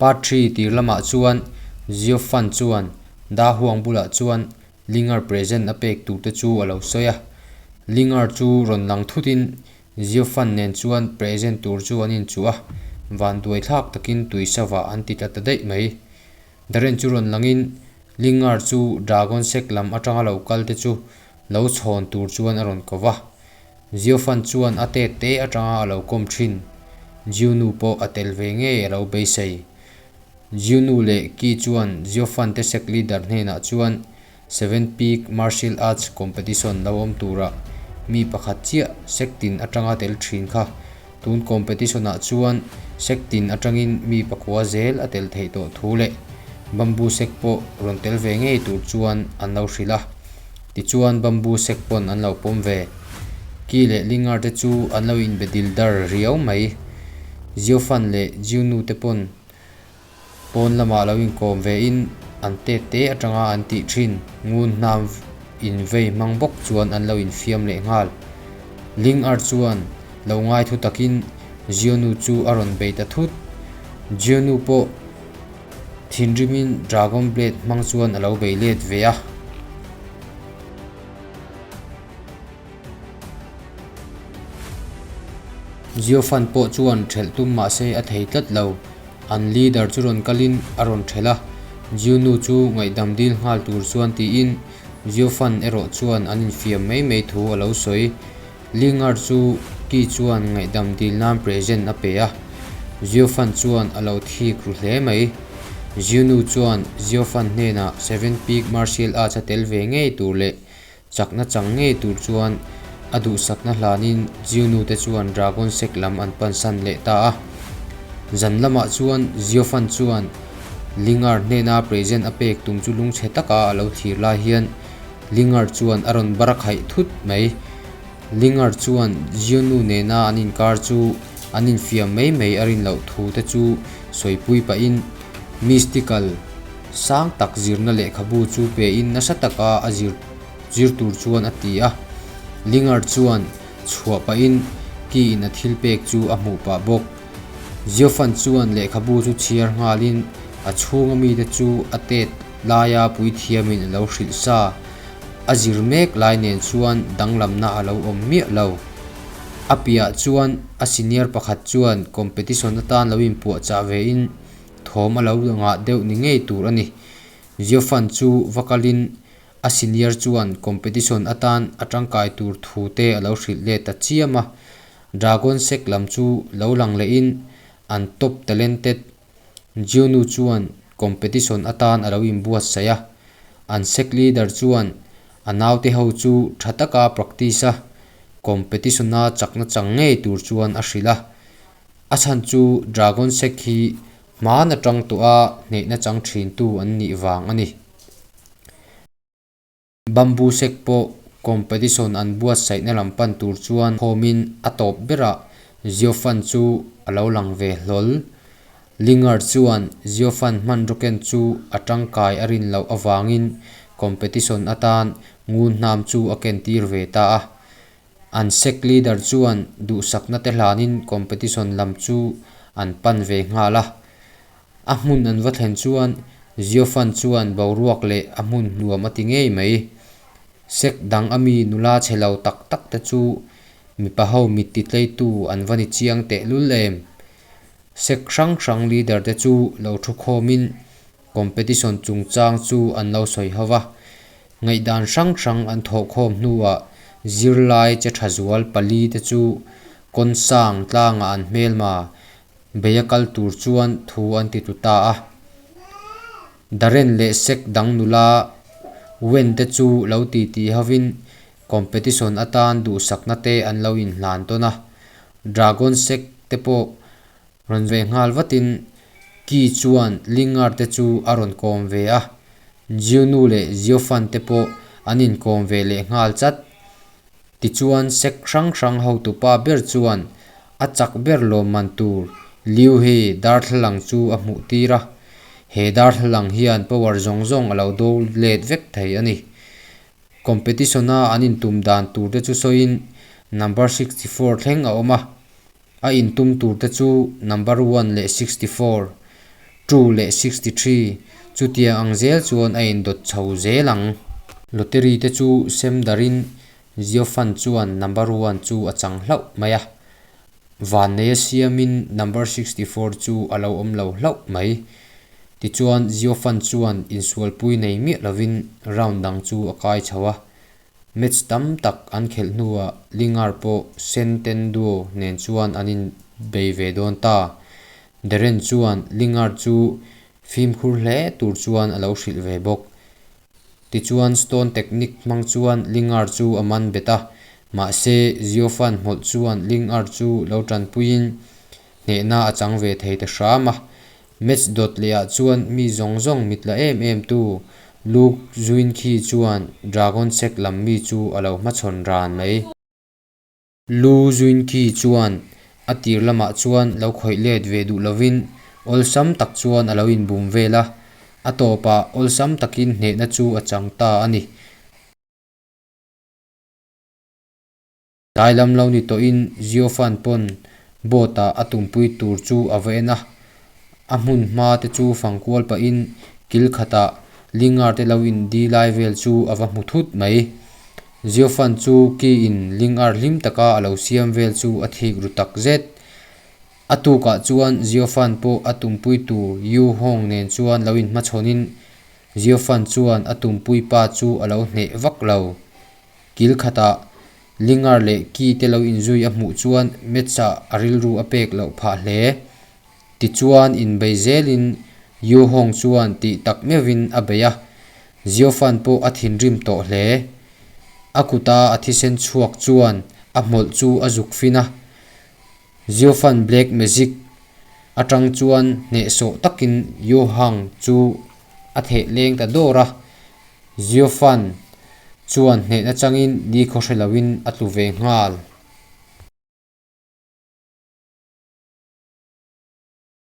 Part Three tir lamah chuan Ziofan chuan Da Huang bulah chuan Linger present a pek tur te chu a lo sawi a. Linger chu rawn lang thutin Ziofan nen chuan present tur chu an inchuh a, vanduai thlak takin tui savah an ti tla ta daih mai. Darren chu rawn langin Linger chu Dragon Sect lam atanga lo kal te chu lo chhawn tur chuan a rawn ko va. Ziofan chuan a tet te atanga a lo kawm thin. Jiu nu pawh a tel ve ngei a lo beisei. Jiu nu leh Ki chuan Ziofan te sect leader hnenah chuan Seven Peak Martial Arts Competition lo awm tura mi pakhat chiah sect tin atanga tel thin kha tun competition ah chuan sect tin atangin mi pakua zel a tel theih tawh thu leh Bamboo sect pawh rawn tel ve ngei tur chuan an lo hrilh a. Tichuan Bamboo sect pawn an lo pawm ve. Ki leh Lingar te chu an lo inbe dil dar riau mai. Ziofan leh Jiunu te pawn Pawn lamah lo inkawm vein an tet te atanga an tih thin. Ngun hnam invei hmang bawk chuan an lo infiam leh nghal. Ling Ar chuan lo ngai thu takin Jionu chu a rawn bei ta thut. Jionu pawh thinrimin Dragon Blade hmang chuan a lo bei let ve a. Ziofan pawh chuan ṭhelh tum mah se a thei tlat lo. An leader chu rawn kalin a rawn ṭhelh a, Jiu nu chu ngaihdam dil nghal tur chuan tiin Ziofan erawh chuan an infiam mai mai thu a lo sawi. Lingar chu Ki chuan ngaihdam dil nan present a pe a, Ziofan chuan a lo thik ru hle mai. Jiu nu chuan Ziofan hnenah Seven Peak Martial Arts a tel ve ngei tur leh Chakna chang ngei tur chuan a duhsakna hlanin Jiunu te chuan Dragon Sect lam an pansan leh ta a. Zan lamah chuan Ziofan chuan Lingar hnena present a pek tum chu lungchhe taka a lo thlir lai hian Lingar chuan a rawn bar khaih thut mai. Lingar chuan Jiunu nena an inkar chu an infiam mai mai a rin loh thu te chu sawipui pahin Mystical sang tak zirna lehkhabu chu pein nasa taka a zir zir tur chuan a ti a. Linger chuan chhuah pahin Ki-in a thil pek chu a hmuh pah bawk. Ziofan chuan lehkhabu chu chhiar nghalin a chhunga mite chu a tet laia puithiamin a lo hrilh sa. A zir mek lai nen chuan danglamna a lo awm miah lo. A piah chuan a senior pakhat chuan competition atan lo inpuahchah vein thawm a lo ngah deuh ni ngei tur a ni. Ziofan chu va kalin a senior chuan competition atan a tangkai tur thu te a lo hrilh let ta chiam a. Dragon Sec lam chu lo lang lehin an top talented Jionu chuan competition atan a lo inbuatsaih a. An sec leader chuan a naute ho chu tha taka practice a, competition-a chakna chang ngei tur chuan a hrilh a. A chhan chu Dragon Sec hi hman atang tawh a hnehna chang thintu an nih vang a ni. Bamboo Sec pawh competition an buatsaihna lam pan tur chuan khawmin a tawp berah Ziofan chu a lo lang ve hlawl. Linger chuan Ziofan hmanraw ken chu a tangkai a rin loh avangin competition atan ngun hnam chu a kentir ve ta a. An sec leader chuan duhsakna te hlanin competition lam chu an pan ve nghal a. A hmun an va thlen chuan Ziofan chuan boruak leh a hmun hnuam a ti ngei mai. Sec dang a mi nula chhe lo tak tak te chu mipa ho mit ti tleitu an va ni chiang tehlul em. Sec hrang hrang leader te chu lo thu khawmin Competition chungchang chu an lo sawi ho va, ngaihdan hrang hrang an thawhkhawm hnuah zirlai che tha zual pali te chu kawnsang tlangah an hmelma beia kal tur chuan thu an ti tu ta a. Darren leh sec dang nula Wen te chu lo titi hovin competition atan duhsakna te an lo inhlan tawn a, Dragon sec te pawh Rawn ve nghal vatin Ki chuan Lingar te chu a rawn kawm ve a, Jiunu leh Jiofan te pawh an inkawm ve leh nghal chat. Tichuan sec hrang hrang hotupa ber chuan a chak ber lawmman tur Liu He darthlalang chu a hmuh tir a, he darthlalang hian power zawng zawng a lo do let vek thei a ni. Competition-a an intum dan tur te chu sawiin number 64 thleng a awm a. A intum tur te chu number one leh 64. Two leh 63, chutiang ang zel chuan a indawt chho zel ang. Lottery te chu sem darin Jiofan chuan number one chu a chang hlauh mai a. Vanneia siamin number 64 chu a lo awm lo hlauh mai. Tichuan Jiofan chuan insualpui nei miah lovin round dang chu a kai chho a. Match tam tak an khelh hnuah Lingar pawh Sen Ten Duo nen chuan an inbei ve dawn ta. Darren chuan Lingar chu fimkhur hle tur chuan a lo hrilh ve bawk. Tichuan Stone Technique hmang chuan Lingar chu a man bet a, mahse Ziofan hmawlh chuan Lingar chu lo tanpuiin hnehna a chang ve thei ta hram a. Match dawt leh ah chuan mi zawng zawng mit la em em tu Luke Zuinkhi chuan Dragon Sek lam mi chu a lo hmachhawn ran mai. Lu Zuinkhi chuan a tir lamah chuan lo khawih let ve duh lovin awlsam tak chuan a lo inbum vel a, a tawpah awlsam takin hnehna chu a chang ta a ni. Tlai lam lo ni tawhin Ziofan pawn boat ah a tumpui tur chu a va en a, a hmun hma te chu fang kual pahin kil khatah Lingar te lo in di lai vel chu a va hmu thut mai. Ziofan chu ki in Lingar hlim taka a lo siam vel chu a thik ru tak zet. A tukah chuan Ziofan pawh a tumpui tur Yu Hong nen chuan lo inhmachhawnin Ziofan chuan a tumpui pa chu a lo hneh vak lo. Kil khatah Lingar leh Ki te lo inzui a hmuh chuan Metsa a rilru a pek loh phah hle. Tichuan inbei zelin Yu Hong chuan tih tak meuhin a bei a, Ziofan pawh a thinrim tawh hle. A kuta a thisen chhuak chuan a hmawlh chu a zuk fin a, Ziofan Black Magic atang chuan hnehsawh takin Yu Hang chu a theh leng ta dawr a. Ziofan chuan hnehna changin ni khaw hre loin a tlu ve nghal.